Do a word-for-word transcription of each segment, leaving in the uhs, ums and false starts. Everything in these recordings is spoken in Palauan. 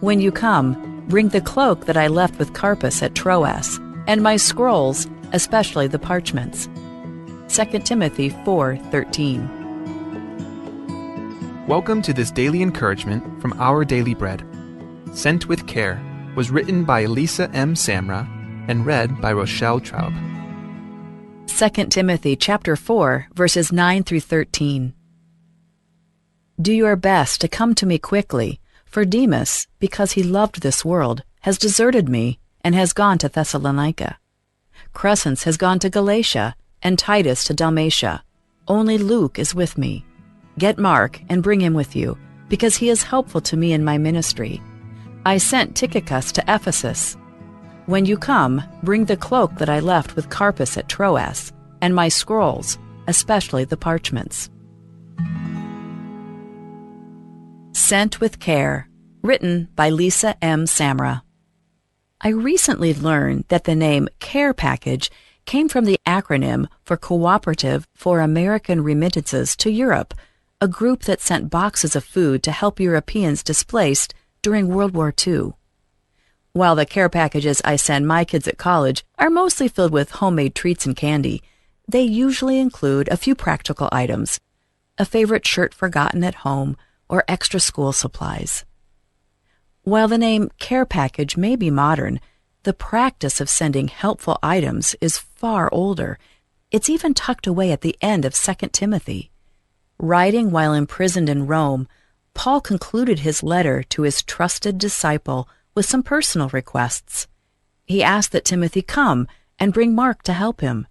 When you come, bring the cloak that I left with Carpus at Troas, and my scrolls, especially the parchments. Second Timothy four thirteen. Welcome to this daily encouragement from Our Daily Bread. Sent with Care was written by Lisa M. Samra and read by Rochelle Traub. Second Timothy chapter four, verses nine through thirteen. Do your best to come to me quickly, for Demas, because he loved this world, has deserted me and has gone to Thessalonica. Crescens has gone to Galatia, and Titus to Dalmatia. Only Luke is with me. Get Mark and bring him with you, because he is helpful to me in my ministry. I sent Tychicus to Ephesus. When you come, bring the cloak that I left with Carpus at Troas, and my scrolls, especially the parchments. Sent with Care, written by Lisa M. Samra. I recently learned that the name Care Package came from the acronym for Cooperative for American Remittances to Europe, a group that sent boxes of food to help Europeans displaced during World War Two. While the care packages I send my kids at college are mostly filled with homemade treats and candy, they usually include a few practical items, a favorite shirt forgotten at home, or extra school supplies. While the name care package may be modern, the practice of sending helpful items is far older. It's even tucked away at the end of Second Timothy. Writing while imprisoned in Rome, Paul concluded his letter to his trusted disciple with some personal requests. He asked that Timothy come and bring Mark to help him.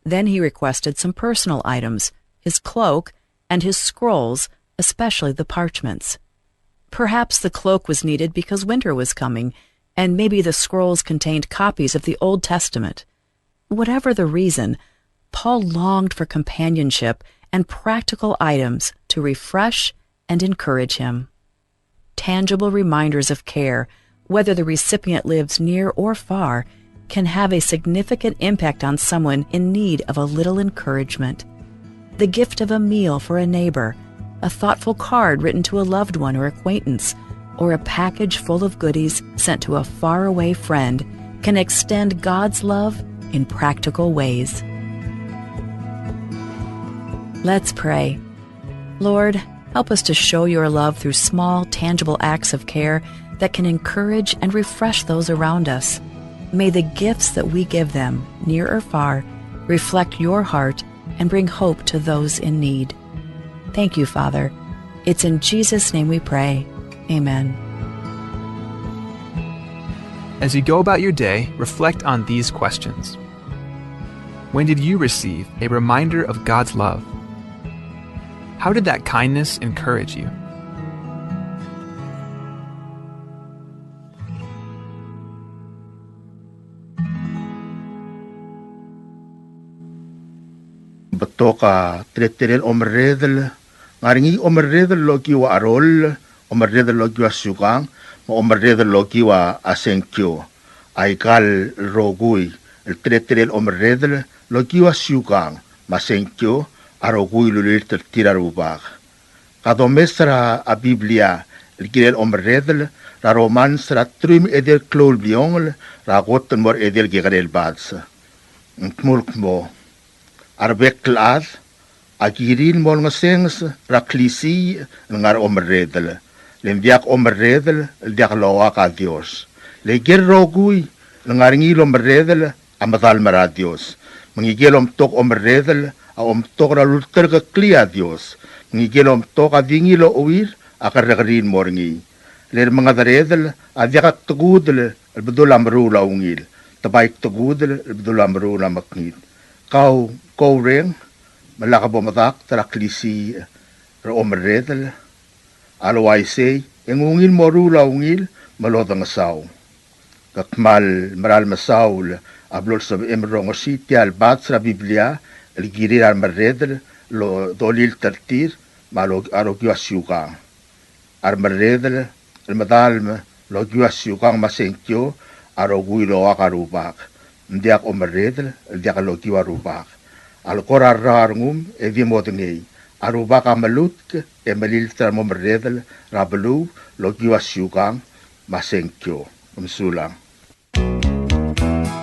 Then he requested some personal items, his cloak and his scrolls, especially the parchments. Perhaps the cloak was needed because winter was coming, and maybe the scrolls contained copies of the Old Testament. Whatever the reason, Paul longed for companionship and practical items to refresh and encourage him. Tangible reminders of care, whether the recipient lives near or far, can have a significant impact on someone in need of a little encouragement. The gift of a meal for a neighbor, a thoughtful card written to a loved one or acquaintance, or a package full of goodies sent to a faraway friend can extend God's love in practical ways. Let's pray. Lord, help us to show your love through small, tangible acts of care that can encourage and refresh those around us. May the gifts that we give them, near or far, reflect your heart and bring hope to those in need. Thank you, Father. It's in Jesus' name we pray. Amen. As you go about your day, reflect on these questions. When did you receive a reminder of God's love? How did that kindness encourage you? Betok a teletelel omerredel, ngar er ngii omerredel el okiu a cheroll, omerredel el okiu a siukang, me a omerredel el okiu a sengkio. Aika el rokui el teletelel omerredel el okiu a siukang me a sengkio a rokui el ulilt er tir a Rubak. Ka domes er a Biblia el kirel omerredel er a Romans er a teruich me a edei el klou el bliongel er a kot el mo er a edei el kekerei el bades. Ng dmu el kmo, a rebek el chad a kirir el mo olengesenges er a klisiich el ngar er a omerredel, le ng diak omerredel el diak loak a Dios. Le ikel rokui el ngar er ngii el omerredel a medalem er a Dios. Me ngike el omtok omerredel a omtok er a lulterekeklii a Dios. Me ngike el omtok a di ngii el ochuir a kerrekeriil el mo er ngii. Le remengederedel a diak tekudel el bedul a meruul a ungil. Te bai tekudel el bedul a meruul a mekngit. Kau, kau reng, me lak bo medakt er a klisiich er a omerredel? A le uaisei, e ng ungil moruul a ungil me lodengesau. Ke kmal mera el mesaul a blo lsebechem el rongesii tia el bades er a Biblia el kirir a remerredel el dolilt er tir me a ro-, a rokiu a siukang. A remerredel el medalem el okiu a siukang me a sengkio a rokui el oak a Rubak. Ng diak omerredel el diak lokiu a Rubak. A le kora rrau a rengum e di modengei. A Rubak a melutk e melilt er a remomerredel er a beluu el okiu a siukang Me a sengkio. Mesulang.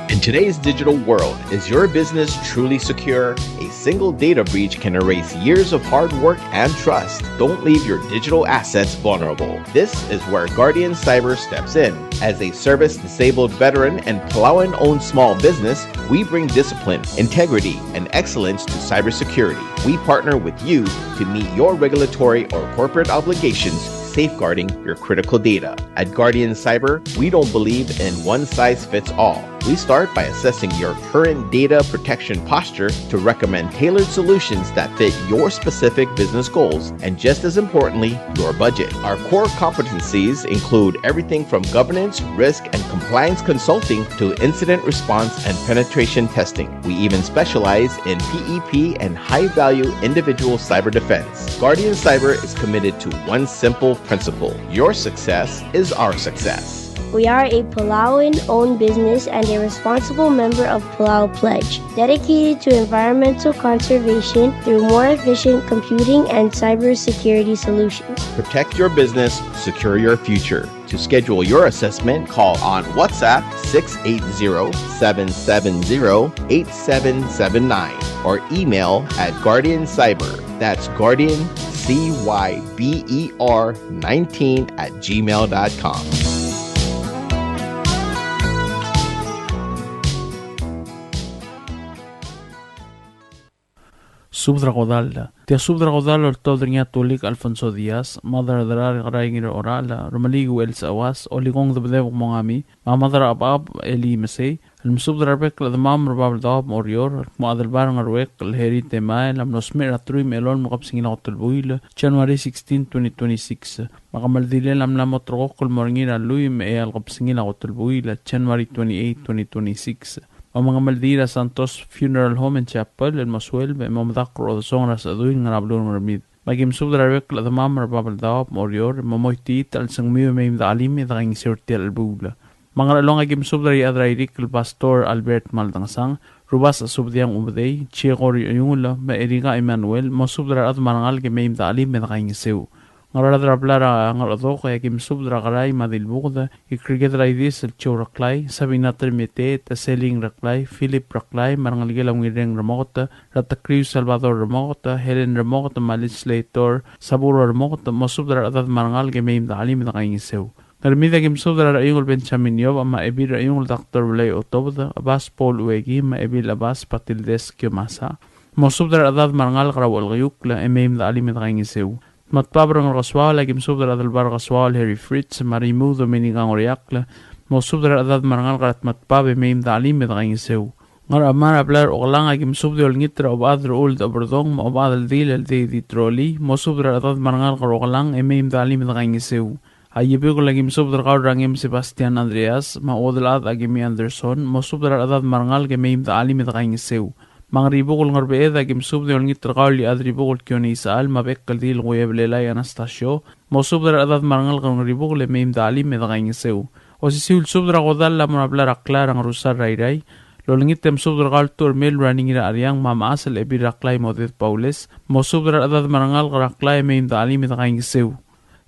In today's digital world, is your business truly secure? A single data breach can erase years of hard work and trust. Don't leave your digital assets vulnerable. This is where Guardian Cyber steps in. As a service-disabled veteran and Palauan-owned small business, we bring discipline, integrity, and excellence to cybersecurity. We partner with you to meet your regulatory or corporate obligations, safeguarding your critical data. At Guardian Cyber, we don't believe in one size fits all. We start by assessing your current data protection posture to recommend tailored solutions that fit your specific business goals and, just as importantly, your budget. Our core competencies include everything from governance, risk, and compliance consulting to incident response and penetration testing. We even specialize in P E P and high-value individual cyber defense. Guardian Cyber is committed to one simple principle: your success is our success. We are a Palauan-owned business and a responsible member of Palau Pledge, dedicated to environmental conservation through more efficient computing and cybersecurity solutions. Protect your business, secure your future. To schedule your assessment, call on WhatsApp six eight zero, seven seven zero, eight seven seven nine or email at Guardian Cyber. That's Guardian C Y B E R nineteen at gmail dot com. Subed er a kodall. Tia subed er a kodall el oltobed er ngii a Tulik Alfonso Diaz, Mad er a Derar Kerai Ngirorachel, Remeliik Uchel Secheuas, Olikong Debedebek Mongami, me a Mad er a Chebechab Eli Mesei, el mesubed er a rebek el chedemam er a Babeldaob me a Oreor, el kmo a Adelbai er a Ngeruekl el Harry Temael a mlo smecher er a truich me a elolem el kebesengil a kot el buil, January sixteen, twenty twenty-six. Me a kemeldilel a mla mo ulterekokl el mo er ngii er a lluich me a eai el kebesengil a kot el buil, January twenty-eight, twenty twenty-six. Me a kemeldiil er a Santos Funeral Home and Chapel el mo sueleb e mo medakl er a odesongel er a Sechedui el ngar er a beluu er a Ngermid. Me aki mesubed er a rebek el chedemam er a Babeldaob me a Oreor, me moitii a chelsengmiu e mei me dechelim e dekaingeseu er tia el chelebuul. Me a Ngerchelong, aki mesubed er a Iechad er a Irikl el Pastor Albert Maldangesang, Rubasech Subediang Ubedei, Chieko Riungel, me a Erika Emmanuel, mosubed er a rechad me a rengalek e mei me dechelim e dekaingeseu. Ngaraard er a blai er a Ngerchedok, e aki mesubed er a Kerai me a Dilbuked, Ikriked er a Idis el Joe Reklai, Sabina Termeteet, Seling Reklai, Philip Reklai, me a rengelekel a Ungirreng Remoket, er a Tekriu Salvador Remoket, Helen Remoket, me a Legislator Saburo Remoket, mosubed er a rechedad me a rengalek e mei me dechelim e dekaingeseu. Ngermid, aki mesubed er a Rechiungl Benjamin Iob, me a Ebil Rechiungl Doctor Belai Otobed, Bas Paul Ueki, me a Ebil Bas Batildes Kiomasa, mosubed er a rechedad me a rengalek er a Uchelkeiukl e mei me dechelim e dekaingeseu. Tmetbab er a Ngerkesoaol, aki mesubed er a Adelbai er a Kesoaol Harry Fritz, me a Rimuu Dominica Ngoriakl, mosubed er a rechedad me a rengalek er a Tmetbab e mei me dechelim e dekaingeseu. Ngar er a Mad er a blai er a Okelang, aki mesubed e olengit er a Obechad er a Uldeberdong me a Obechad el Dil el Deidi Troli, mosubed er a rechedad me a rengalek er a Okelang e mei me dechelim e dekaingeseu. A Iebiukl, aki mesubed er kau el Rangem Sebastian Andreas me a Uodelchad Akemi Anderson, mosubed er a rechedad me a rengalek e mei me dechelim e dekaingeseu. Me a Ngeribukel Ngerbeched, aki mesubed e olengit er kau el Iechad er a Ibukel Kione Isechal me a Bek el Dil Kuiebelelai Anastasio, mosubed er a rechedad me a rengalek er a Ngeribukel e mei me dechelim e dekaingeseu. Osisiu el subed er a kodall a mo er a blai er a Klai er a Ngerusar er a Irrai, el olengit e mesubed er kau el Tuchermel Running er a Ariang me a mechas el Ebil er a Klai Moded Paules, mosubed er a rechedad me a rengalek er a Klai e mei me dechelim e dekaingeseu.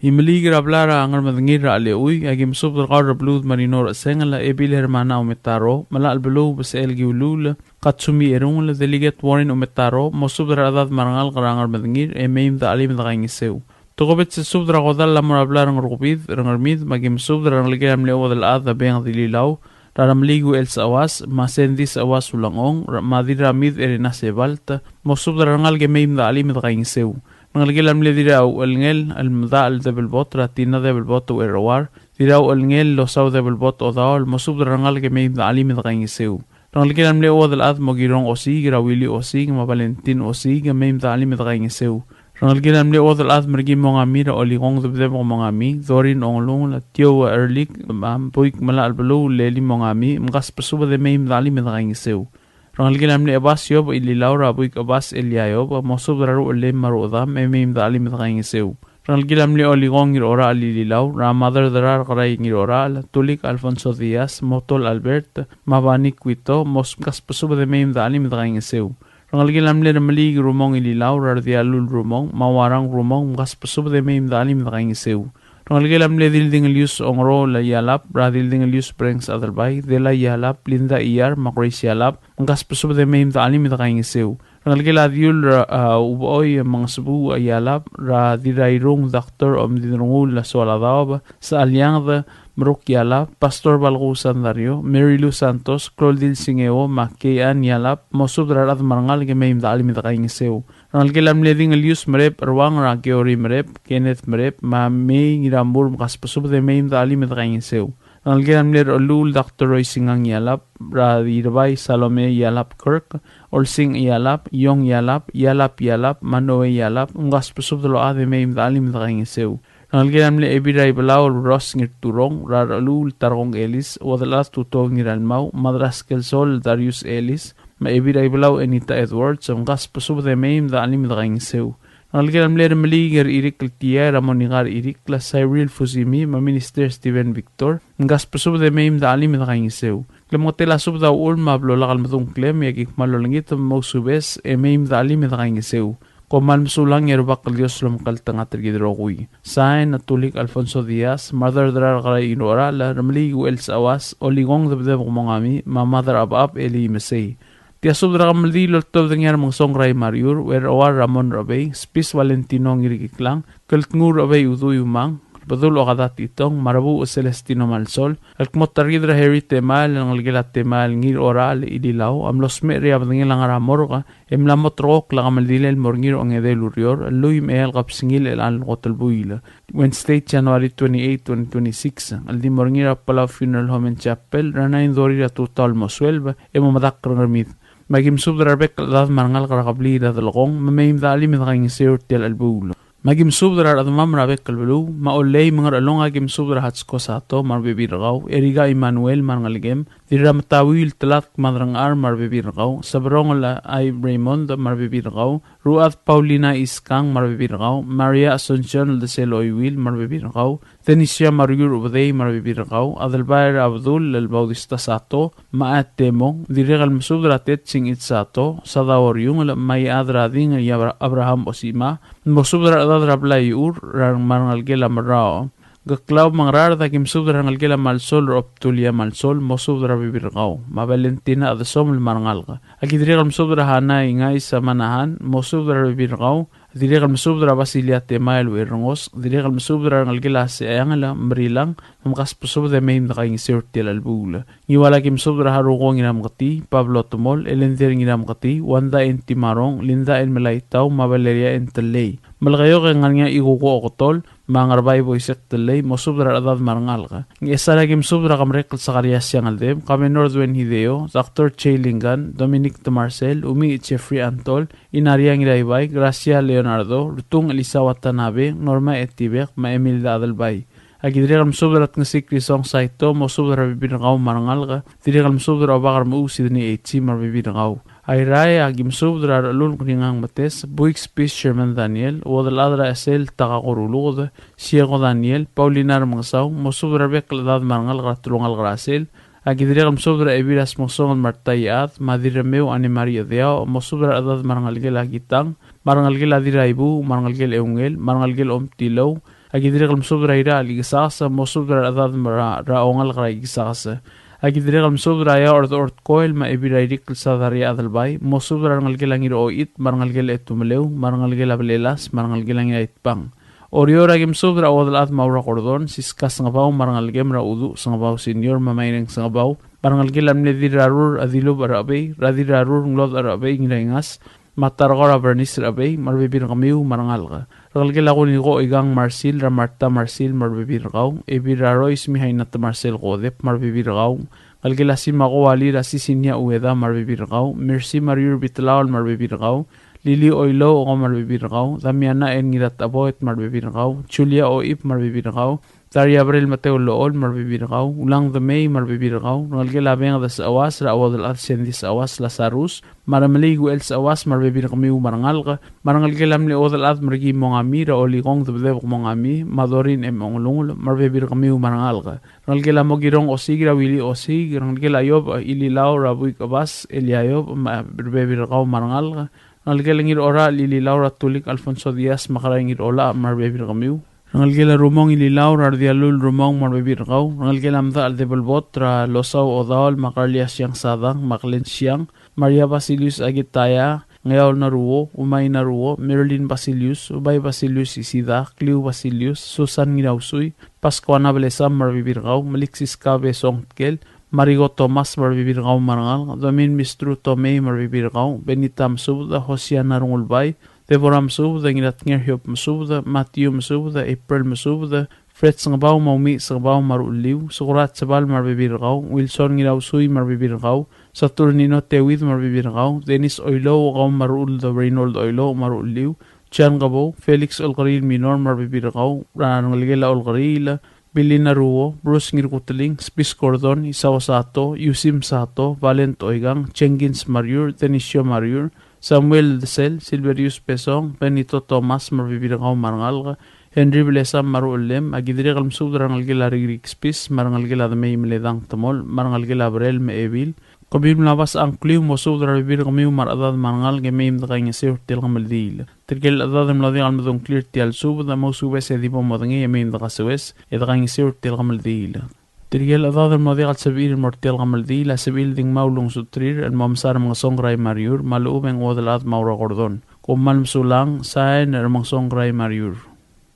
Imeliik er a blai er a Ngermedengir er a Chelechui, aki mesubed er kau el Rebluud Marino Rechesengel, Ebil Hermana Umetaro, Melachelbeluu Besechel Kiuluul, Katsumi Erungel, Delegate Warren Umetaro, mosubed er a rechedad me a rengalek er a Ngermedengir e mei me dechelim e dekaingeseu. Tokubets el subed er a kodall a mo er a blai er a Ngerkubid er a Ngermid, me aki mesubed er a rengelekel a mle Uodelchad Beng Dililau, er a Remeliik Uchel Secheuas, me a Sendi Secheuas Ulengchong, me a Dirramid Erena Sebalt, mosubed er a rengalek e mei me dechelim e dekaingeseu. Rengelekel a mle Dirrauchelngel el Medachel Debelbot, er a Tina Debelbot Uerroar, Dirrauchelngel Losau Debelbot Odaol, mosubed er a rengalek e mei me dechelim e dekaingeseu. Rengelekel a mle Uodelchad Mokirong Osiik, er a Willy Osiik, me a Valentin Osiik, e mei me dechelim e dekaingeseu. Rengelekel a mle Uodelchad Merkim Mongami, er a Olikong Debedebek Mongami, Dorin Ongelungel, Tio Erlik, me a Buik Melachelbeluu Leli Mongami, mkasbesubed e mei me dechelim e dekaingeseu. Rengelekel a mle Chebas Iob Ililau, er a Buik Chebas Elia Iob, mosubed er a ruchelem me a ruchedam e mei me dechelim e dekaingeseu. Rengelekel a mle Olikong Ngirorachel Ililau, er a Mad er a Derar Kerai Ngirorachel, Tulik Alfonso Diaz, Motol Albert, me a Bani Kuito, mkasbesubed e mei me dechelim e dekaingeseu. Rengelekel a mle Remeliik Rumong Ililau, er a Redialul Rumong, me a Uarang Rumong, mkasbesubed e mei me dechelim e dekaingeseu. Rengelekel a mle Dildingelius Ongerool Ialap, er a Dildingelius Brengs Adelbai, Dela Ialap, Linda Iar, me a Grace Ialap, mkasbesubed e mei me de chelim e de kaingeseu. Rengelekel a Diul er a, a, Ubechoi Mengesebuu Ialap, er a Dirrairung Doctor Omdidrengul Soaladaob, Sechalianged Meruk Ialap, Pastor Balku Sandario, Mary Lou Santos, Cloldil Singeo, me a Kei Ann Ialap, mosubed er a rechad me a rengalek e mei me de chelim e de kaingeseu. Rengelekel a mle Dingelius Merep, Ruang er a Keori Merep, Kenneth Merep, me a Mei Ngiramur, mkasbesubed e mei me de chelim e de kaingeseu. Rengelekel a mle Recheluul Doctor Roy Singang Ialap, er a Dirbai Salome Ialap Kirk, Olsing Ialap, Iong Ialap, Ialap Ialap, me a Noe Ialap, mkasbesubed el ochad e mei me de chelim e de kaingeseu. Rengelekel a mle Ebil er a Ibelau el Ros Ngirturong, er a Recheluul Tarkong Elis, Uodelchad Tuto Ngiralmau, Madraskel Sol Darius Elis, me a Ebil er a Ibelau Enita Edwards, mkasbesubed e mei me de chelim e de kaingeseu. Rengelekel a mle Remeliik er Irikl Tia, er a Monika er Irikl, Cyril Fusimi, me a Minister Steven Victor, mkasbesubed e mei me de chelim e de kaingeseu. Klemengetel a subed a uchul me a blo lak el medung klem, e aki kmal olengit me mousubes e mei me de chelim e de kaingeseu. Kom kmal mesulang e a Rubak el Dios lomekngeltengat er kid el rokui. Sain, a Tulik Alfonso Diaz, me a rechedad er a Kerai Ngirocheral, Remeliik Uchel Secheuas, Olikong Debedebek Mongami, me a Mad er a Chebechab Eli Mesei. Tia subed er a kemeldiil el oltobed er ngii a Remengesong Kerai Mariur, Uerchoar Ramon Rechebei, Spis Valentino Ngirkiklang, Keltnguul Rechebei Udui Umang, Bedul Okada Titong, me a Rebuuch Celestino Malsol, el kmo ta er kid er a Harry Temael, el ngelekel a Temael Ngirocheral Ililau, a mlo smecher er a bedengel a ngar er a morgue, e mla mo terrekokl a kemeldiil el mo er ngii er a ongedei el ureor, el lluich me a eai el kebesengil er chelecha el kot el buil. Wednesday, January twenty-eight, twenty twenty-six, el di mo er ngii er a Palau Funeral Home and Chapel, er a nine thirty er a tutau el mo twelve, e mo medakl er a Ngermid. Me aki mesubed er a rebek el chedad me a rengalek er a kebliil er a Delkong, me mei me de chelim e de kaingeseu er tia el chelebuul. Me aki mesubed er a rechedemam er a bek el beluu, me a Ollei me a Ngerchelong aki mesubed er a Hatsko Sato me a rebebil er kau, Erika Emmanuel me a rengelekem, Dirrametauil Telatk me a Derengchar me a rebebil er kau, Seberongel Ai Raymond me a rebebil er kau, Ruad Paulina Iskang me a rebebil er kau, Maria Asuncion el Desel Oiuil me a rebebil er kau, Denisia Mariur Ubedei me a rebebil er kau, Adelbai er a Bedul el Bautista Sato, me a Temong, dirrek el mesubed er a Tet Singich Sato, Sada Oriungel, me a Iechad er a Ding, Abra-, Abraham Osima, mosubed er a rechedad er a blai er a Ur, er a me a rengelekel a Merrao. Ngkeklau me a Ngaraard, aki mesubed er a rengelekel a Malsol er a Obdulia Malsol, mosubed er a rebebil er kau, me a Valentina Chedesomel me a rengalek. Aki dirrek el mesubed er a Hana Ingaisa Manahan, mosubed er a rebebil er kau, dirrek el mesubed er a Basilia Temael Uerngos, dirrek el mesubed er a rengelekel a Secheangel Merilang, me mkasbesubed e mei me de kaingeseu er tia el chelebuul. Ngiwal aki mesubed er a Haruko Ngirameketii, Pablo Temol, Elender Ngirameketii, Wanda N. Timarong, Linda N. Melaitau, me a Valeria N. Tellei. Melekeok e ng ngar er ngii a Ikuko Oketol, me a Ngerbai Boisek Tellei, mosubed er a rechedad me a rengalek. Ngchesar aki mesubed er a Kemerekl Sakarias Siangeldeb, Kamenor Duen Hideo, Doctor Jay Lingan, Dominic Temarsel, Umi Jeffrey Antol, Inaria Ngiraibai, Gracia Leonardo, Rutung Elisa Watanabe, Norma Etibek, me a Emilda Adelbai. Aki dirrek el mesubed er a Tngesik Risong Saito, mosubed er a rebebil er kau me a rengalek, dirrek el mesubed er a Obak er a Mechuu Sidney H. me a rebebil er kau. Airai, aki mesubed er a Rechelulk Ringang Metes, Buik Spis Sherman Daniel, Uodelchad er a Esel Takako Ruluked, Sieko Daniel, Paulina Remengesau, mosubed er a rebek el chedad me a rengalek er a telungalek er a Esel. Aki dirrek el mesubed er a Ebil er a Smengesong el Marta Iechad, me a Dirremeu Anne Marie Chedeaoch, mosubed er a rechedad me a rengelekel a Kitang, me a rengelekel a Dirraibuuch, me a rengelekel a Eungel, me a rengelekel a Omtilou. Aki dirrek el mesubed er a Irachel Ikesakes, mosubed er a rechedad me a re-, er a ongalek er a Ikesakes. Aki dirrek el mesubed er a Iaoch er a Dechor Tkoel, me a Ebil er a Irikl Sadaria Adelbai, mosubed er a rengelekel a Ngiraochit, me a rengelekel a Etumeleu, me a rengelekel a Belelas, me a rengelekel a Ngiraitbang. Oreor, aki mesubed er a Uodelchad Maura Gordon, Siska Sengebau, me a rengelekem er a Uduch Sengebau Senior, me a Maireng Sengebau, me a rengelekel a mle Dirrarur Adilubech er a Chebei, er a Dirrarur Nglodech er a Chebei Ngiraingas, me a Tarkor a Bernice er a Chebei, me a rebebil er kemiu me a rengalek. Rengelekel a Kuniko Oikang Marsil, er a Marta Marsil, me a rebebil er kau, Ebil er a Rois Mihaina Temarsel Kodep, me a rebebil er kau, ngelekel a Simako Wali, er a Sisinia Ueda, me a rebebil er kau, Mercy Mariur Bitlaol, me a rebebil er kau, Lili Oilouch, me a rebebil er kau, Damiana N. Ngirataboet, me a rebebil er kau, Julia Oip, me a rebebil er kau, Daria Brel Mateo Lool, me a rebebil er kau, Ulang Demei, me a rebebil er kau, rengelekel a Benged Secheuas, er a Uodelchad Sendi Secheuas, Lazarus, me a Remeliik Uchel Secheuas, me a rebebil er kemiu me a rengalek, me a rengelekel a mle Uodelchad Merkii Mongami, er a Olikong Debedebek Mongami, me a Dorin M. Ongelungel, me a rebebil er kemiu me a rengalek. Rengelekel a Mokirong Osiik, er a Willy Osiik, rengelekel a Iob Ililau, er a Buik Chebas Eliaiob, me a rebebil er kau me a rengalek. Rengelekel a Ngirorachel Ililau, er a Tulik Alfonso Diaz, me a Kerai Ngirolacheb, me a rebebil er kemiu. Rengelekel a Rumong Ililau, er a Rdialul Rumong me a rebebil er kau. Rengelekel a Mdachel Debelbot, er a Losau Odaol, me a Karlia Siang Sadang, me a Klen Siang, Maria Basilius Akitaya, Ngeaol Naruo, Umai Naruo, Marilyn Basilius, Ubai Basilius Isida, Kliu Basilius, Susan Ngirausui, Pascuana Belesam me a rebebil er kau, Meliksis Kabe Songtkel, Marigo Thomas me a rebebil er kau me a rengalek, Domin Mistru Tomei me a rebebil er kau, Benita Mesubed, Hosiana Rengulbai, Deborah Mesubed, Ngiratnger Hiob Mesubed, Matthew Mesubed, April Mesubed, Fred Sengebau me a Umi Sengebau me a ruchelliu, Sekurat Sebal me a rebebil er kau, Wilson Ngirausui me a rebebil er kau, Saturnino Tewid me a rebebil er kau, Dennis Oilouch kau me a ruchelled, Reynold Oilouch me a ruchelliu, John Kebou, Felix Olkeriil Minor me a rebebil er kau, er a rengelekel a Olkeriil, Billy Naruo, Bruce Ngirkuteling, Spis Gordon, Isao Sato, Yusim Sato, Valent Oikang, Jenkins Mariur, Denisio Mariur, Samuel Desel, Silverius Besong, Benito Thomas me a rebebil er kau me a rengalek, Henry Belesam me a ruchellem, a ki dirrek el mesubed er a rengelekel a Rikrik Spis, me a rengelekel a Demei Meledang Temol, me a rengelekel a Brel me a Ebil, Kemiu el mla obes a ngkliu, mosubed er a rebebil er kemiu me a rechedad me a rengalek e mei me dekaingeseu er tia el kemeldiil. Tirke el chedad el mlo diak el medung a ngklir er tia el subed, mousubes e di bo modengei e mei me dekasoes e dekaingeseu er tia el kemeldiil. Tirke el chedad el mlo diak el sebechir el mo er tia el kemeldiil a sebechir el di ngmai a ulungesuterir el mo mesa er a Mengesong Rai Mariur me a lechub e ng chuodel chad Maura Gordon. Kom kmal mesulang, sain er a Mengesong Rai Mariur.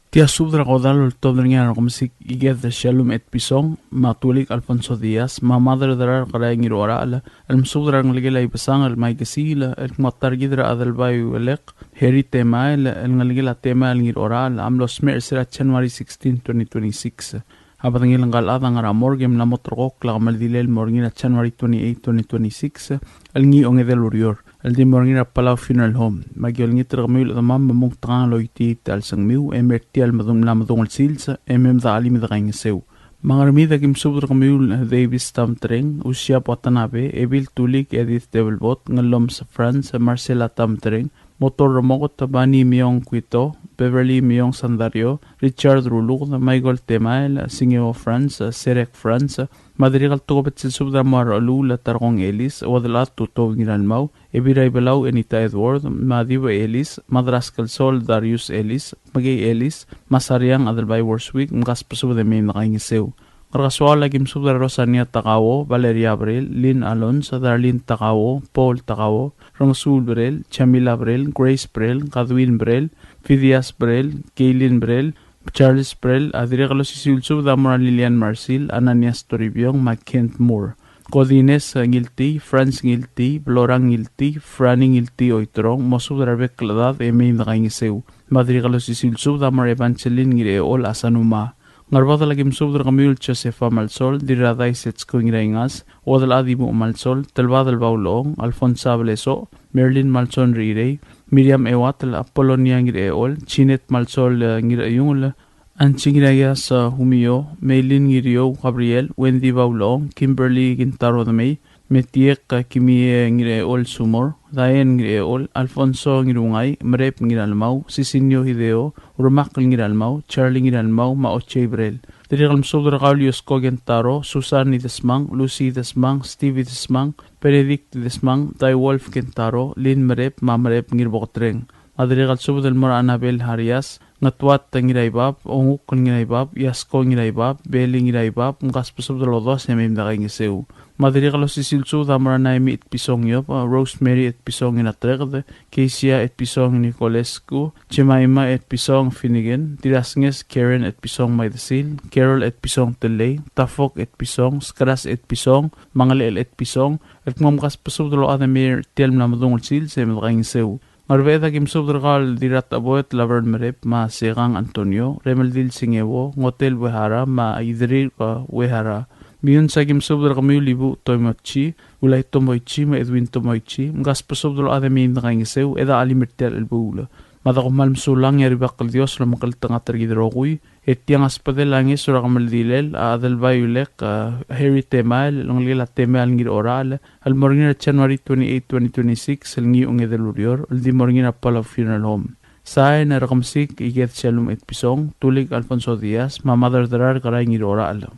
Tia subed er a kodall el oltobed er ngii a Rekemesik Iked Shallum Etpison, me a Tulik Alfonso Diaz, me a Mad er a Derar Kerai Ngirorachel, el mesubed er a rengelekel a Ibesang el Maikesiil, el kmo a ta er kid er a Adelbai Uelek, Harry Temael, el ngelekel a Temael Ngirorachel, a mlo smecher er sel January sixteen, twenty twenty-six. A bedengel ngka el chad a ngar er a morgue e mla mo terrekokl a kemeldilel el mo er ngii er a January twenty-eight, twenty twenty-six, el ngii a ongedei el ureor, el di mo er ngii er a Palau Funeral Home. Me aki olengit er kemiu el chedemam me mong tekangel el oitii tia el sengmiu e mei er tia el medung, mla medung el sils e mei me dechelim e dekaingeseu. Me a Ngermid a ki mesubed er kemiu el Davis Tamtreng, Usiap Watanabe, Ebil Tulik Edith Debelbot, Ngellomes Franz, Marcela Tamtreng, Motor Remoket, Bani Miong Kuito, Beverly Miong Sandario, Richard Ruluked, Michael Temael, Singeo Franz, Serek Franz, me a dirrek el tokubets el subed a mo er a Rechulul Tarkong Elis, Uodelchad Tutou Ngiralmau, Ebil er a Ibelau Enita Edward, me a Dibe Elis, Madraskel Sol Darius Elis, Mekei Elis, me a Sariang Adelbai Worswick, mkasbesubed e mei me dekaingeseu. Ngerkesoaol a ki mesubed er a Rosania Takao, Valeria Brel, Lynn Alonso, Darlene Takao, Paul Takao, Rengesuul Brel, Jamila Brel, Grace Brel, Kadwin Brel, Fidias Brel, Kaylin Brel, Charles Brel, a dirrek el osisiu el subed a mo er a Lilian Marsil, Ananias Toribiong, me a Kent Moore. Kodines Ngiltii, Franz Ngiltii, Blorang Ngiltii, Franny Ngiltii Oiterong, mosubed er a rebek el chedad e mei me dekaingeseu. Me a dirrek el osisiu el subed a mo er a Evangeline Ngirechol Asanuma. Ngerbadel a ki mesubed er kemiu el Josefa Malsol, Dirradai Setsko Ngiraingas, Uodelchad Ibuch Malsol, Telbadel Baulong, Alfonsa Blesoch, Merlin Malsol Rirei, Miriam Euatel, Apolonia Ngirechol, Jeanette Malsol, eh, Ngiraiungel, Anchi Ngiraias, eh, Humio, Meilin Ngiriou Gabriel, Wendy Baulong, Kimberly Kintaro Demei, Metiek, eh, Kimie Ngirechol Sumor, Diane Ngirechol, Alfonso Ngirungai, Merep Ngiralmau, Sisinio Hideo, Urmakl Ngiralmau, Charlie Ngiralmau, me a Ochei Brel. Dirrek el mesubed er kau el Iosko Kentaro, Susan Idesmang, Lucy Idesmang, Steve Idesmang, Benedict Idesmang, Dai Wolf Kentaro, Lynn Merep, me a Merep Ngirboketreng. Me a dirrek el subed el mo er a Anabel Harias, Ngetuat Ngiraibab, Ongukl Ngiraibab, Iasko Ngiraibab, Beli Ngiraibab, mkasbesubed el odos e mei me dekaingeseu. Me a dirrek el osisiu el subed a mo er a Naemi Etpison Iob, Rosemary Etpison Inatreked, Keisia Etpison Nicolescu, Jemima Etpison Finnegan, Dirrasnges Karen Etpison Maidesil, Carol Etpison Telei, Tafok Etpison, Skras Etpison, Mangelechel Etpison, el kmo mkasbesubed el ochad e mei er tia el mla medung el sils e mei me dekaingeseu. Ngerbeched a ki mesubed er kau el Dirrataboet Laverne Merep, me a Sekang Antonio, Remeldil Singeo, Ngotel Uehara, me a Idrir, eh, Uehara. Meyuns a ki mesubed er kemiu el Ibuch Tomoichi, Ulai Tomoichi, me a Edwin Tomoichi, mkasbesubed el ochad e mei me dekaingeseu, e dechelim er tia el chelebuul. Me a de kom kmal mesulang e a Rubak el Dios a lomekngeltengat er kid el rokui, e tiang a sbedel a ngeso er a kemeldilel a Adelbai Ulek, a Harry Temael, el ngelekel a Temael Ngirorachel, el mo er ngii er a January twenty-eight, twenty twenty-six, el ngii a ongedei el ureor, el di mo er ngii er a Palau Funeral Home. Sain er a Rekemesik Iked Shalom Etpison, Tulik Alfonso Diaz, me a Mad er a Derar Kerai Ngirorachel.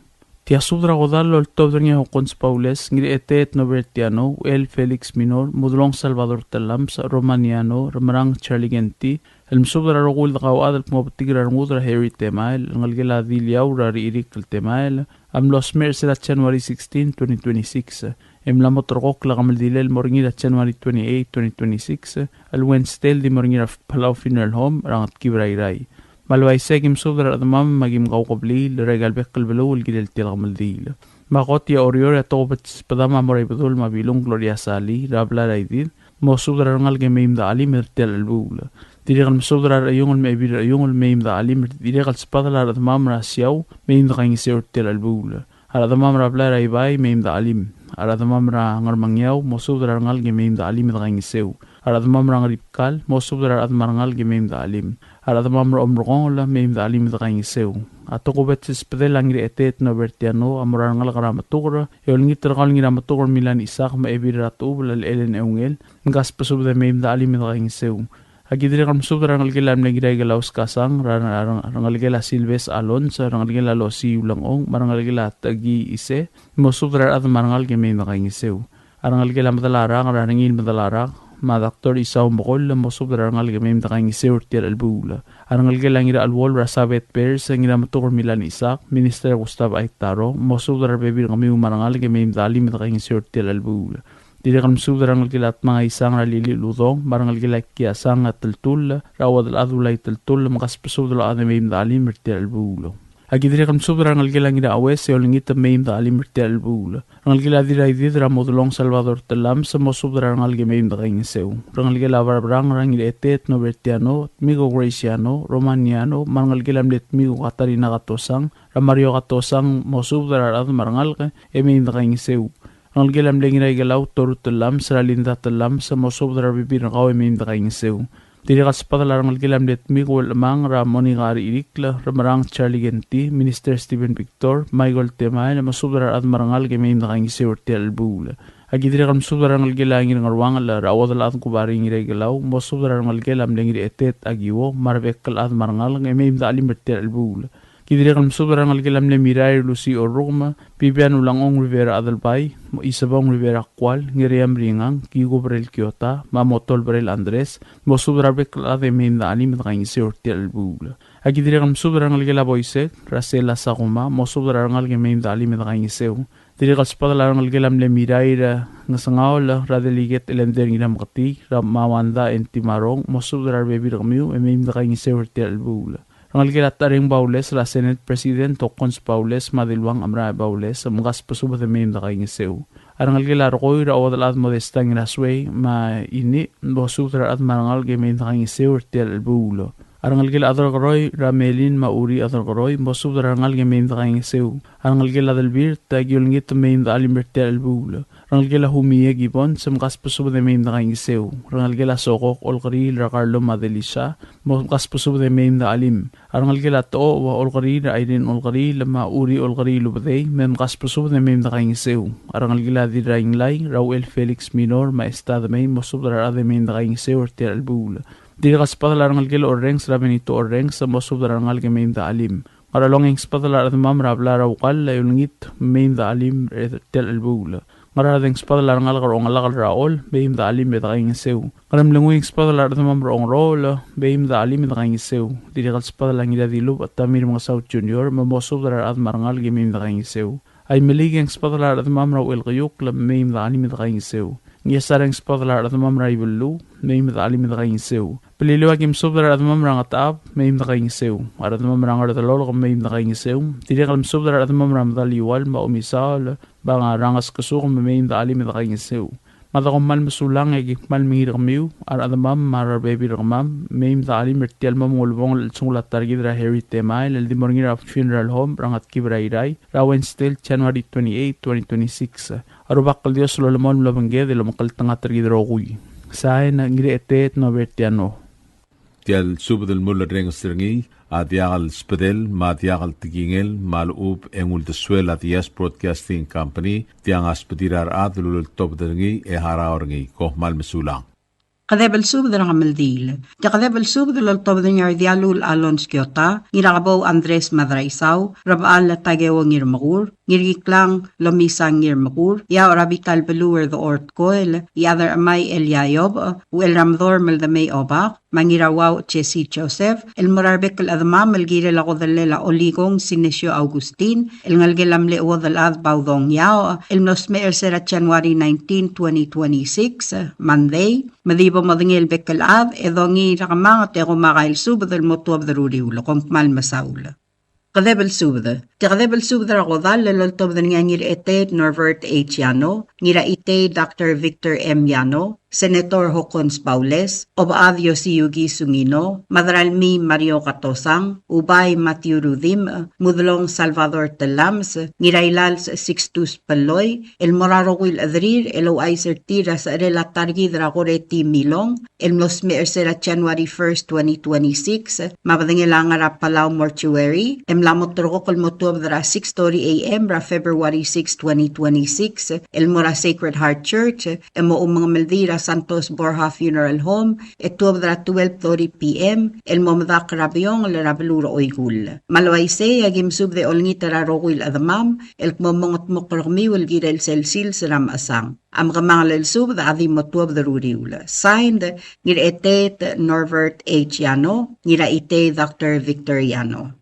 Tia subed er a kodall el oltobed er ngii a Hokkons Baules, Ngirechetet Norbert Tiano, Uchel Felix Minor, Mudelong Salvador Tellames, Romaniano, Remerang Charlie Kenti, el mesubed er a rokui el dekauchad el kmo betik er a rengud er a Harry Temael, el ngelekel a Diliau er a Richirikl Temael, a mlo smecher er sel January sixteen, twenty twenty-six. E mla mo terrekokl a kemeldilel el mo er ngii er a January twenty-eight, twenty twenty-six, el Wednesday el di mo er ngii er a Palau Funeral Home er a Ngetkib er a Irrai. Me a le uaisei e aki mesubed er a rechedemam me aki mkaukebliil er aika el bek el beluu el kirel tia el kemeldiil. Me a kot e a Oreor e a tokubets el sbedam a mo er a Ibedul me a Bilung Gloria Salii er a blai er a Idid, mosubed er a rengalek e mei me de chelim er tia el chelebuul. Dirrek el mesubed er a Rechiungel me a Ebil er a Rechiungel, mei me de chelim. Dirrek el sbedel a rechedemam er a Siau, mei me de kaingeseu er tia el chelebuul. A rechedemam er a blai er a Ibai, mei me de chelim. A rechedemam er a Ngermengiau, mosubed er a rengalek e mei me de chelim e de kaingeseu. A rechedemam er a Ngeribkal, mosubed er a rechedam me a rengalek e mei me de chelim. A rechedemam er a Omrekongel, mei me de chelim e de kaingeseu. A tokubets el sbedel a Ngirechetet Norbert Tiano a mo er a rengalek er a Metuker, e olengit er kau el Ngirametuker Milan Isak me a Ebil er a Techubel el Ellen Eungel, mkasbesubed e mei me de chelim e de kaingeseu. Aki dirrek el mesubed er a rengelekel a mle Ngiraikelau Skasang, er a, er a, er a rengelekel a Silves Alonso, er a rengelekel a Losii Ulengchong, me a rengelekel a Teki Ise, mosubed er a rechedam me a rengalek e mei me de kaingeseu. A rengelekel a Medalarak, er a Rengiil Medalarak, me a Doctor Isau Mekoll, mosubed er a rengalek e mei me de kaingeseu er tia el chelebuul. A rengelekel a Ngiracheluolu er a Sabeth Bears, Ngirametuker Milan Isak, Minister Gustav Aitaro, mosubed er a rebebil er kemiu me a rengalek e mei me de chelim e de kaingeseu er tia el chelebuul. Dirrek el mesubed er a rengelekel a Tmang Aisang er a Lili Uludong, me a rengelekel a Kiasang a Teltull, er a Uodelchad Ulai Teltull, mkasbesubed el ochad e mei me de chelim er tia el chelebuul. Aki dirrek el mesubed er a rengelekel a Ngiracheues e olengit e mei me de chelim er tia el chelebuul. Rengelekel a Dirraidid er a Modelong Salvador Tellames, mosubed er a rengalek e mei me de kaingeseu. Rengelekel a Barbrang er a Ngirechetet Norbert Tiano, Tmiko Graciano, Romaniano, me a rengelekel a mle Tmiko Katarina Katosang, er a Mario Katosang, mosubed er a rechedam me a rengalek e mei me de kaingeseu. Rengelekel a mle Ngiraikelau Toru Tellames, er a Linda Tellames, mosubed er a rebebil er kau e mei me de kaingeseu. Dirrek el sbedel a rengelekel a mle Tmiko Uelchemang, er a Monica Archirikl, Remerang Charlie Kenti, Minister Stephen Victor, Michael Temael, mosubed er a rechedam me a rengalek e mei me de kaingeseu er tia el chelebuul. Aki dirrek el mesubed er a rengelekel a Ngirngeruangel, er a Uodelchad Kubari Ngiraikelau, mosubed er a rengelekel a mle Ngirechetet Akiwo, me a rebek el chad me a rengalek e mei me de chelim er tia el chelebuul. Ki dirrek el mesubed er a rengelekel a mle Mirair Lucy Orrukem, Bibian Ulangong Rivera Adelbai, Isebong Rivera Kual, Ngeriam Ringang, Kikuberel Kiota, me a Motolberel Andres, mosubed er a rebek el chad e mei me de chelim e de kaingeseu er tia el chelebuul. Aki dirrek el mesubed er a rengelekel a Boisek, er a Sela Sakuma, mosubed er a rengalek e mei me de chelim e de kaingeseu. Dirrek el sbedel a rengelekel a mle Mirair Ngesengaol, er a Delegate Elender Ngirameketii, er a Mawanda N. Timarong, mosubed er a rebebil er kemiu e mei me de kaingeseu er tia el chelebuul. Rengelekel a Tareng Baules, er a Senate President Hokkons Baules, me a Diluang Amrae Baules, mkasbesubed e mei me de kaingeseu. A rengelekel a Rekoi, er a Uodelchad Modesta Ngirasuei, me a Ini, mosubed er a rechedam me a rengalek e mei me de kaingeseu er tia el chelebuul. A rengelekel a Aderkeroi, er a Melin me a Uri Aderkeroi, mosubed er a rengalek e mei me de kaingeseu. A rengelekel a Delbirt, aki olengit e mei me de chelim er tia el chelebuul. Rengelekel a Humie Gibbons, mkasbesubed e mei me de kaingeseu. Rengelekel a Sokok Olkeriil, er a Carlo me a Delisa, mkasbesubed e mei me de chelim. A rengelekel a Tochob Olkeriil, er a Irene Olkeriil, me a Uri Olkeriil Ubedei, me mkasbesubed e mei me de kaingeseu. A rengelekel a Dirrainglai, er a Uchel Felix Minor, me a Esta Demei, mosubed er a rechad e mei me de kaingeseu er tia el chelebuul. Dirrek el sbedel a rengelekel a Orrenges, er a Benito Orrenges, mosubed er a rengalek e mei me de chelim. Ngerchelong e ng sbedel a rechedemam er a blai er a Ukall, e olengit, mei me de chelim er tia el chelebuul. Ngaraard e ng sbedel a rengalek er a Ongelakel er a Chol, mei me de chelim e de kaingeseu. Ngeremlengui e ng sbedel a rechedemam er a Ongerool, mei me de chelim e de kaingeseu. Dirrek el sbedel a Ngiradilubech Tamir Mengesau Junior, me mosubed er a rechad me a rengalek e mei me de kaingeseu. Aimeliik e ng sbedel a rechedemam er a Uchelkeiukl, mei me de chelim e de kaingeseu. Ngchesar e ng sbedel a rechedemam er a Ibeluu, mei me de chelim e de kaingeseu. Beliliou e aki mesubed er a rechedemam er a Ngetechab, mei me de kaingeseu. A rechedemam er a Ngerdelolk, mei me de kaingeseu. Dirrek el mesubed er a rechedemam er a Medaliual, me a Omisaol, me a Ngeskesuk, me mei me de chelim e de kaingeseu. Me a de kom kmal mesulang e aki kmal mengiil er kemiu, a rechedemam me a rebebil er kemam, mei me de chelim er tia el mo ulebongel el chelsengul a ta er kid er a Harry Temael, el di mo er ngii er a funeral home er a Ngetkib er a Irrai, er a Wednesday, January twenty-eight, twenty twenty-six. A Rubak el Dios a lolemolem el obengked e lomekngeltengat er kid el rokui. Sain, Ngirechetet Norbert Tiano. Tia el subed el mulerrenges er ngii a diak el sbedel me a diak el tekingel me a lechub e ng uldesuel a Diaz Broadcasting Company, tiang a sbedir a rechad el uleltobed er ngii e harau er ngii. Kom kmal mesulang. Kedeb el subed er a kemeldiil. Tia kedeb el subed el oltobed er ngii a Dialul Alons Kiota, Ngirakebou Andres Madraisau, Rebechall Takeo Ngirmekur, Ngirkiklang Lomisang Ngirmekur, Iaoch er a bita el beluu er Dechor Tkoel, Iechad er a Chemai Elia Iobech, Uchel er a Medorm el Demei Obak, me a Ngirauauch Jesse Joseph, el mo er a rebek el chedemam el kirel a kodellel a Olikong Sinesio Augustin, el ngelekel a mle chuodel chad Baudong Iaoch, el mlo smecher er se er a January nineteen, twenty twenty-six, Monday, me di bo modengei el bek el chad, e dongiil er a kemanget e kom a kael subed el mo tuobed er a uriul, kom kmal mesaul. Kedeb el subed. Tia kedeb el subed er a kodall el oltobed er ngii a Ngiraeteet Norbert H. Yano, Ngiraitei Doctor Victor M. Yano, Senator Hokkons Baules, Obechad Yosiuki Sungino, Madralmii Mario Katosang, Ubai Matthew Rudimch, Mudelong Salvador Tellames, Ngirailals Sixtus Pelloi, el mo er a rokui el chederir el ouchais er tir er a secherel a ta er kid er a Koreti Milong, el mlo smecher er se er a January first, twenty twenty-six, me a bedengel a ngar er a Palau Mortuary, e mla mo ulterekokl el mo tuobed er a six thirty A M er a February six, twenty twenty-six, el mo er a Sacred Heart Church, e mo omengemeldiil er a Santos Borja Funeral Home, e tuobed er a twelve thirty P M, el mo medakl er a Beongel er a beluu er a Oikull. Me a le uaisei, e aki mesubed e olengit er a rokui el chedemam, el kmo mongedmokl er kemiu el kirel sel sils er a mechesang. A mekemangel el subed a di mo tuobed er a uriul. Signed, Ngiraeteet Norbert H. Yano, Ngiraitei Doctor Victor Yano.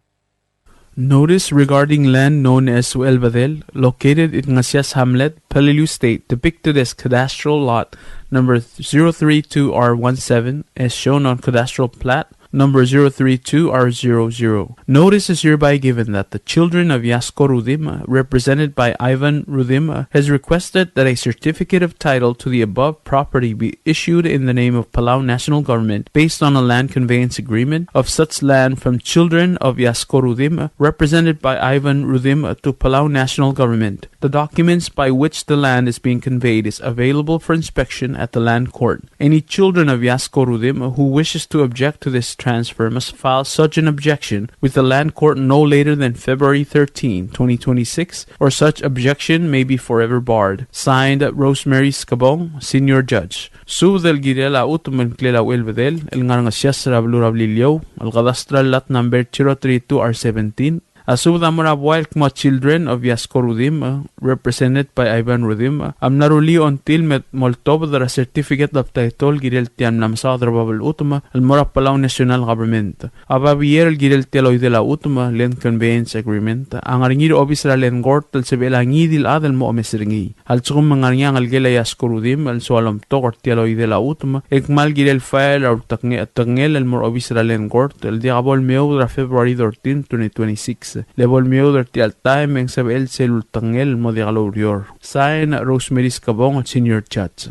Notice regarding land known as Uelbedel, located in Ngesias Hamlet, Peleliu State, depicted as cadastral lot number zero three two R one seven, as shown on cadastral plat number zero three two R zero zero. Notice is hereby given that the children of Yasko Rudimch, represented by Ivan Rudimch, has requested that a certificate of title to the above property be issued in the name of Palau National Government based on a land conveyance agreement of such land from children of Yasko Rudimch, represented by Ivan Rudimch, to Palau National Government. The documents by which the land is being conveyed is available for inspection at the Land Court. Any children of Yasko Rudimch who wishes to object to this transfer must file such an objection with the Land Court no later than February thirteen, twenty twenty-six, or such objection may be forever barred. Signed, Rosemary Skebong, Senior Judge. Subed el kirel a chutem el ngklel a Uelbedel el ngar er a Ngesias er a beluu er a Beliliou, el cadastral lot number zero three two R seventeen, A subed a mo er a buai el kmo children of Yasko Rudimch, represented by Ivan Rudimch, a mla rullii a ongtil me moltobed er a certificate of title el kirel tia el mla mesaod er a bab el chutem el mo er a Palau National Government. A babier el kirel tia el oidel a chutem, land conveyance agreement, a ngar er ngii er a obis er a Land Court el sebechel a ngii di el chad el mo omes er ngii. A lsekum me ng ngar er ngii a ngelekel a Yasko Rudimch el soal omtok er tia el oidel a chutem, e kmal kirel file er a ulteknge-, tekngel el mo er a obis er a Land Court el diak bo lemeoud er a February thirteen, twenty twenty-six. Le bo lemeoud er tia el taem e ng sebechel sel ultekngel el mo diak loureor. Sign, Rosemary Skebong, Senior Judge.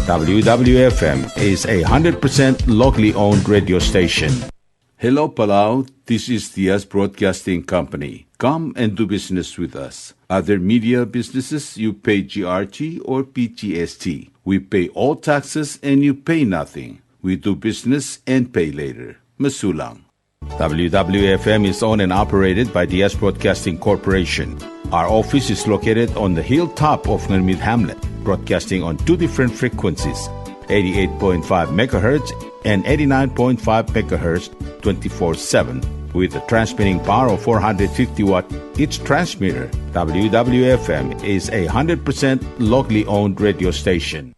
W W F M is a hundred percent locally owned radio station. Hello, Palau. This is Diaz Broadcasting Company. Come and do business with us. Other media businesses, you pay G R T or P G S T. We pay all taxes and you pay nothing. We do business and pay later. Mesulang. W W F M is owned and operated by Diaz Broadcasting Corporation. Our office is located on the hilltop of Ngermid Hamlet, broadcasting on two different frequencies, eighty-eight point five megahertz and eighty-nine point five megahertz, twenty-four seven, with a transmitting power of four hundred fifty watt each transmitter. W W F M is a hundred percent locally owned radio station.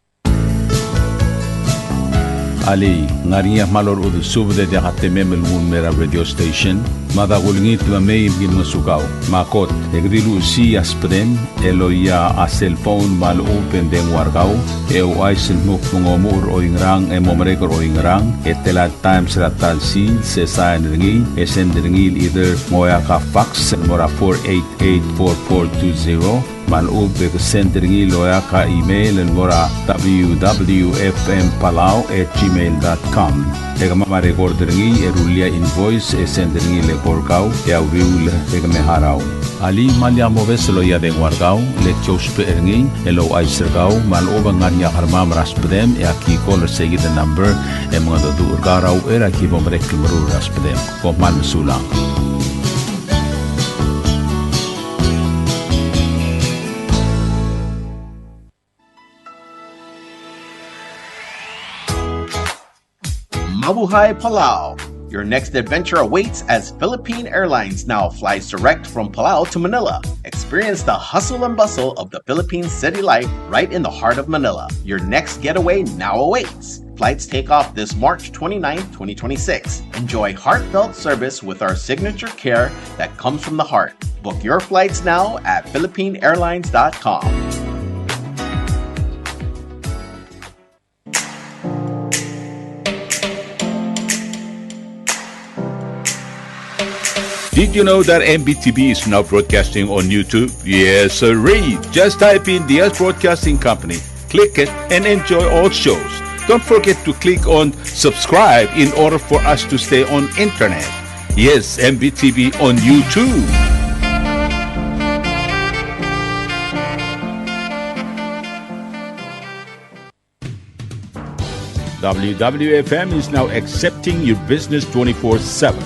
Alii, ng ngar er ngii a kmal orechudel subed e diak a temem el nguu el mei er a radio station? Mada kulengit me mei me ki ngosukau. Me a kot, e ke di luchesii a subedem el oia a cellphone me a lechub e ng dengua er kau, e ouchais el dmu kmo ng omuchel er oingerang e mo merek er oingerang, e tela el times er a ta el sils, e sain er ngii, e send er ngii el either ng oeak a fax el mo er a four eight eight four four two zero, me a lechub e ke send er ngii el oeak a email el mo er a W W F M Palau at gmail dot com. E kemam a record er ngii e rullii a invoice e send er ngii el eko er kau e a uriul e ke me harau. Alii, me lak mobes el oia dengua er kau, le ki ousbech er ngii el ouchais er kau me a lechub e ng ngar er ngii a kermam er a subedem e aki call er seikid el number e mengedecheduch er kau er a uchei er a ki bo merek el meruul er a subedem. Kom kmal mesulang. Mabuhay Palau. Your next adventure awaits as Philippine Airlines now flies direct from Palau to Manila. Experience the hustle and bustle of the Philippine city life right in the heart of Manila. Your next getaway now awaits. Flights take off this March twenty-ninth, twenty twenty-six. Enjoy heartfelt service with our signature care that comes from the heart. Book your flights now at philippine airlines dot com. Did you know that M B T V is now broadcasting on YouTube? Yes, sirree. Just type in Diaz Broadcasting Company, click it, and enjoy all shows. Don't forget to click on subscribe in order for us to stay on internet. Yes, M B T V on YouTube. W W F M is now accepting your business twenty-four seven.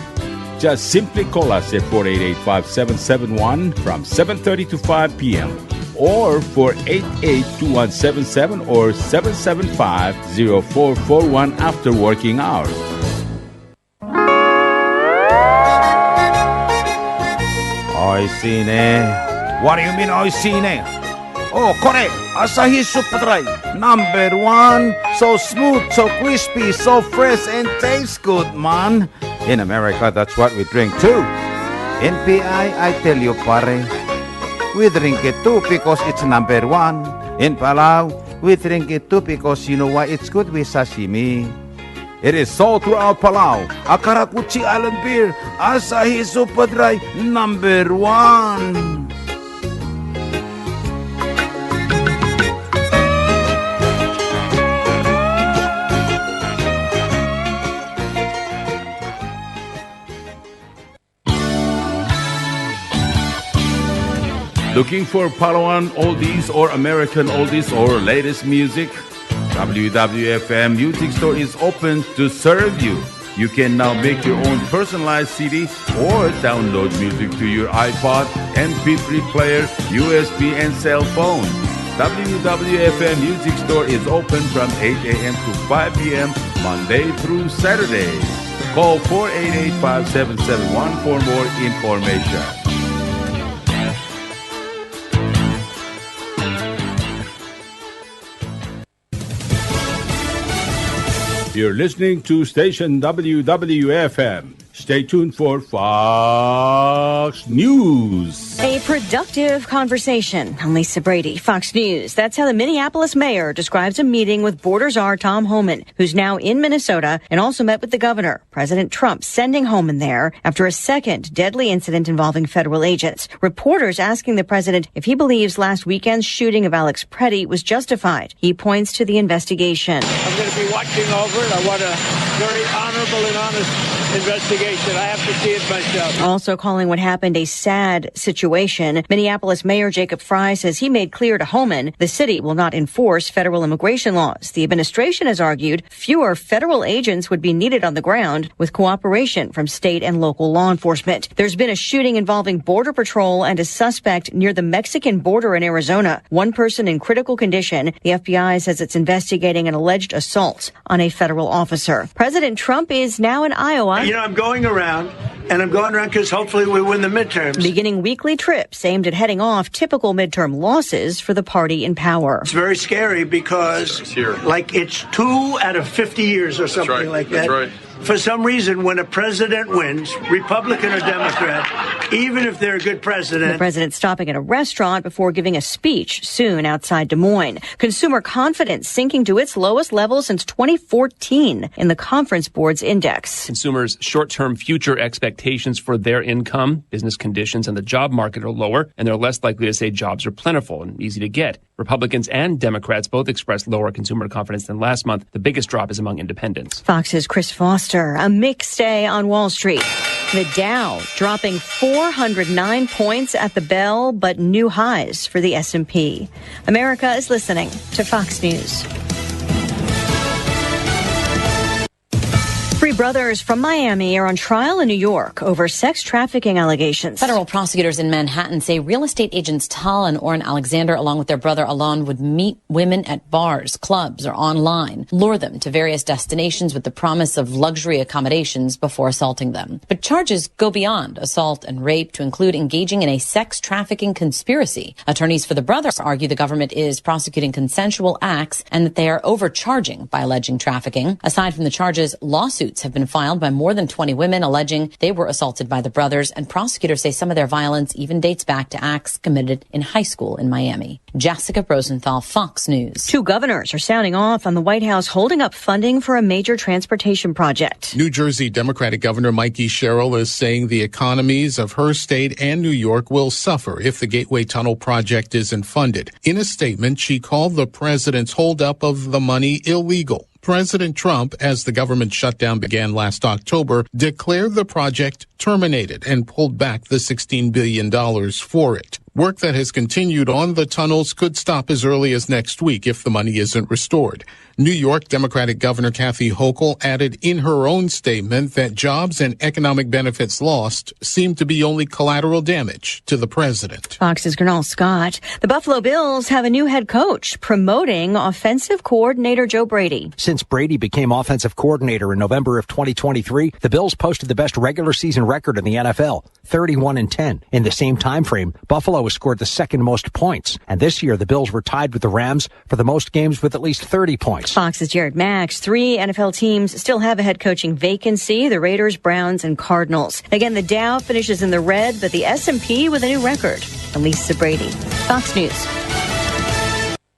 Just simply call us at four eight eight, five seven seven one from seven thirty to five p m, or four eight eight, two one seven seven or seven seven five, zero four four one after working hours. Oishii ne. What do you mean, oishii ne? Oh, kore, Asahi Super Dry, number one. So smooth, so crispy, so fresh, and tastes good, man. In America, that's what we drink too. In P I, I tell you, pare, we drink it too because it's number one. In Palau, we drink it too because you know why? It's good with sashimi. It is sold throughout Palau. A karakuchi island beer, Asahi Super Dry, number one. Looking for Palauan oldies or American oldies or latest music? W W F M Music Store is open to serve you. You can now make your own personalized C D or download music to your iPod, M P three player, U S B, and cell phone. W W F M Music Store is open from eight a m to five p m, Monday through Saturday. Call four eight eight, five seven seven one for more information. You're listening to station W W F M. Stay tuned for Fox News. A productive conversation. I'm Lisa Brady, Fox News. That's how the Minneapolis mayor describes a meeting with Border Czar Tom Homan, who's now in Minnesota and also met with the governor. President Trump sending Homan there after a second deadly incident involving federal agents. Reporters asking the president if he believes last weekend's shooting of Alex Pretti was justified. He points to the investigation. I'm gonna be watching over it. I want a very honorable and honest investigation. I have to see it myself. Also calling what happened a sad situation, Minneapolis Mayor Jacob Frey says he made clear to Homan the city will not enforce federal immigration laws. The administration has argued fewer federal agents would be needed on the ground with cooperation from state and local law enforcement. There's been a shooting involving Border Patrol and a suspect near the Mexican border in Arizona. One person in critical condition. The F B I says it's investigating an alleged assault on a federal officer. President Trump is now in Iowa. You know, I'm going around, and I'm going around 'cause hopefully we win the midterms. Beginning weekly trips aimed at heading off typical midterm losses for the party in power. It's very scary because, like, it's two out of fifty years or something like that. That's right. For some reason, when a president wins, Republican or Democrat, even if they're a good president. The president stopping at a restaurant before giving a speech soon outside Des Moines. Consumer confidence sinking to its lowest level since twenty fourteen in the Conference Board's index. Consumers' short-term future expectations for their income, business conditions, and the job market are lower, and they're less likely to say jobs are plentiful and easy to get. Republicans and Democrats both expressed lower consumer confidence than last month. The biggest drop is among independents. Fox's Chris Foster. A mixed day on Wall Street. The Dow dropping four hundred nine points at the bell, but new highs for the S and P. America is listening to Fox News. Three brothers from Miami are on trial in New York over sex trafficking allegations. Federal prosecutors in Manhattan say real estate agents Tal and Orrin Alexander, along with their brother Alon, would meet women at bars, clubs, or online, lure them to various destinations with the promise of luxury accommodations before assaulting them. But charges go beyond assault and rape to include engaging in a sex trafficking conspiracy. Attorneys for the brothers argue the government is prosecuting consensual acts and that they are overcharging by alleging trafficking. Aside from the charges, lawsuits have been filed by more than twenty women alleging they were assaulted by the brothers, and prosecutors say some of their violence even dates back to acts committed in high school in Miami. Jessica Rosenthal, Fox News. Two governors are sounding off on the White House holding up funding for a major transportation project. New Jersey Democratic Governor Mikie Sherrill is saying the economies of her state and New York will suffer if the Gateway Tunnel project isn't funded. In a statement, she called the president's holdup of the money illegal. President Trump, as the government shutdown began last October, declared the project terminated and pulled back the sixteen billion dollars for it. Work that has continued on the tunnels could stop as early as next week if the money isn't restored. New York Democratic Governor Kathy Hochul added in her own statement that jobs and economic benefits lost seem to be only collateral damage to the president. Fox's Gurnal Scott. The Buffalo Bills have a new head coach, promoting offensive coordinator Joe Brady. Since Brady became offensive coordinator in November of twenty twenty-three, the Bills posted the best regular season record in the N F L, thirty-one and ten. In the same time frame, Buffalo has scored the second most points, and this year the Bills were tied with the Rams for the most games with at least thirty points. Fox's Jared Max. Three N F L teams still have a head coaching vacancy: the Raiders, Browns, and Cardinals. Again, the Dow finishes in the red, but the S and P with a new record. I'm Lisa Brady, Fox News.